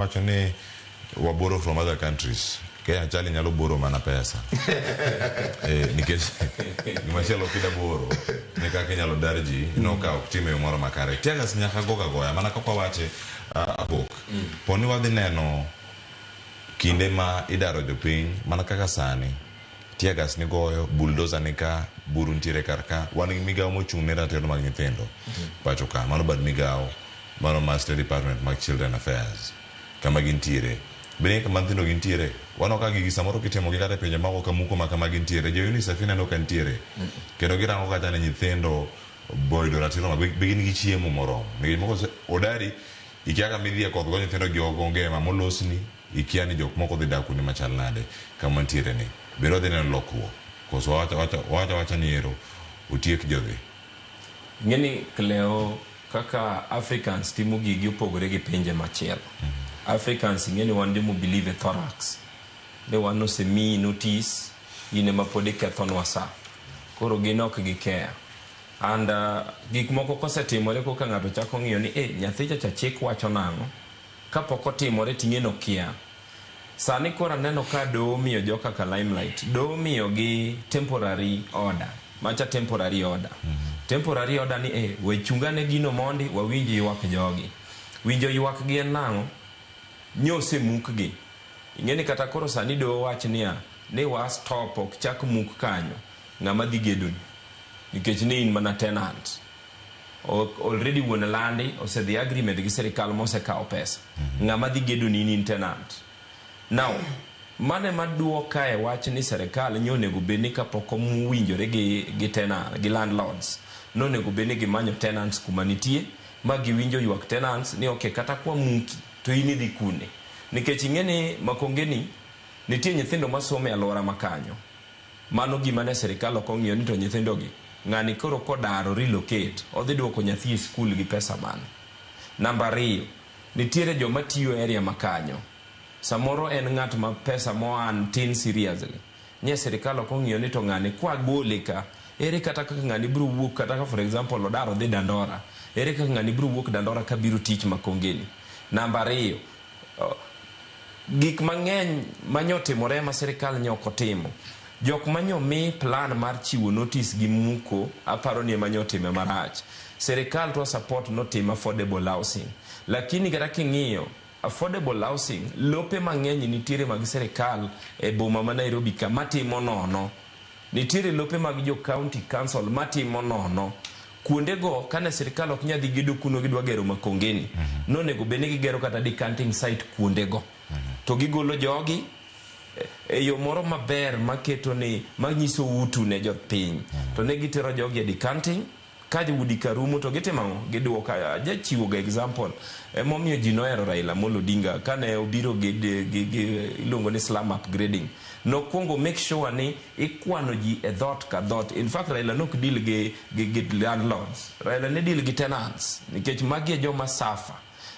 Wacho ni wa borrow from other countries. Kenya chali nyalo borrow mana pesa. Nikech gimachielo ok ida borrow ni kaka inyalo dar ji no ka ok tim e yo moro makare. Teargas nyaka go ga goya mana kaka wawache abok. Poni wadhi neno kinde ma idaro jopiny mana kaka sani teargas ni goyo, bulldozer ni ka, buru nitiere kar ka. Wan gi migawo mochung' ne ratiro mag nyithindo pacho ka. Mano bad migawo mano mar State Department mag Children Affairs kama gintiere. Bende kama nyithindo gintiere. Waneno ka gigi samoro kitimo gi kata e pinje maoko ka muko ma kama gintiere. Jo UNICEF ineno ka nitiere. Kendo girango kata ni nyithindo boyudo ratiro mag be gin gi chiemo moromo. Nikech moko odari ikia kama idhiye koth go nyithindo gi onge molosni ikia ni jok moko dhi dak kuonde machal nade kama ntiere ni. Bende wadhi neno lokruok. Koso wawacho awacha ni ero otiek jodhi. Ing'eni Cleo kaka Africans timo gigi opogore gi pinje machielo. Africans ing'eni wan jomo believe e thorax. Ni wan osemiyi notice, in ema pod ikethonwa sa. Koro gin ok gi care. And gik moko kosetimore koka ng'ato chako ng'iyo ni eh nyathi cha chik wacho nang'o. Kapok otimore ting'e nokia. Sani koro aneno ka doho miyo joka ka limelight. Doho miyo gi temporary order. Macha temporary order. Temporary order ni eh we chungane gino mondi wawinj ywak jogi. Winjo ywak gi en nang'o? Nyosemuk gi. Ing'e ni kata koro sani doho wach niya ni wa stop ok chak muk kanyo. Ng'ama dhi gedoni. Nikech ne in mana tenant. Already wuon landi osedhi agreement gi sirikal mosekawo pesa. Ng'ama dhi gedoni in in tenant. Now, mano ema duoka e wach ni sirikal nyo onego bed ni kapok owinjore gi tenant, gi landlords, nonego bed ni gimanyo tenants kuma nitie, ma giwinjo ywak tenants ni okay kata kwa muki to in idhi kune. Nikech ing'e ni Makongeni nitie nyithindo masomo e alwora ma kanyo. Mano gima ne sirikal ok ong'iyo ni to nyithindo gi ng'ani koro kodaro relocate odhi duoko nyathi e skul gi pesa mane. Namba ariyo, nitiere joma tiyo e area ma kanyo. Samoro en ng'at ma pesa moan tin seriously. Nye sirikal ok ong'iyo ni to ng'ani kwa gole ka, ere kata kaka ng'ani biro wuok kata ka for example odar odhi Dandora, ere kaka ng'ani biro wuok Dandora kabiro tich Makongeni. Namba ariyo, gik mang'eny manyotimore ma sirikal nyo ok otimo. Jok manyo mi plan mar chiwo notice gi muko, aparo ni ema nyotime marach. Sirikal to support notim affordable housing. Lakini kata king'iyo, affordable housing, lope mang'eny nitiere mag sirikal e boma ma Nairobi ka matimo nono. Nitiere lope mag jo county council matimo nono. Kuondego kane sirikal ok nyal dhi gedo kuno gidwa gero Makongeni. Nonego bed ni gigero kata decanting site kuondego. To gigolo jogi e yo moro maber maketo ni manyiso utu ne jopiny. To ne gitero jogi e decanting ka udi ka rumo to gitimo ang'o? Giduoko. Ajachiwo ga example. Emomiyo ji nohero Raila Amolo Odinga kane obiro gi iluongo ni slum upgrading. Nokwongo make sure ni ikwano ji e dhot ka dhot. In fact Raila nok deal gi landlords. Raila ne deal gi tenants nikech magi e joma suffer.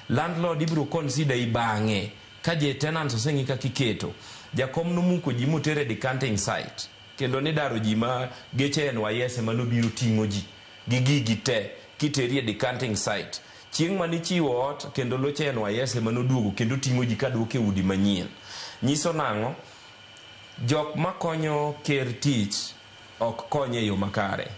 Landlord ibiro consider i bang'e ka je tenants oseng'i kaka iketo. Jakom nomuko ji motere decanting site. Kendo nidaro ji ma geche NYS ema nobiro ting'o ji gi gigi te kiteri e decanting site. Chieng' manichiwo ot kendo loche NYS ema noduogo kendo ting'o ji kaduoko e udi manyien. Nyiso nang'o? Jok makonyo ker tich ok konye e yo makare.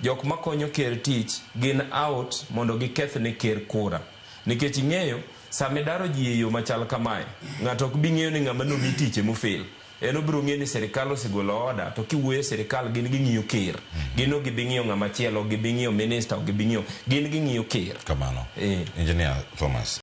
Jok makonyo ker tich gin out mondo giketh ne ker kura. Nikech ing'eyo, sama idaro ji e yo machal kamae, ng'ato ok bi ng'eyo ni ng'ama nomi tich emofel. En obiro ng'eyo ni sirikal osegolo order, to kiwuoyo e sirikal gin ging'iyo ker. Gin ok gibi ng'iyo ng'ama chielo, ok gibi ng'iyo minister, ok gibi ng'iyo, gin ging'iyo ker. Kamano. Eh. Engineer Thomas.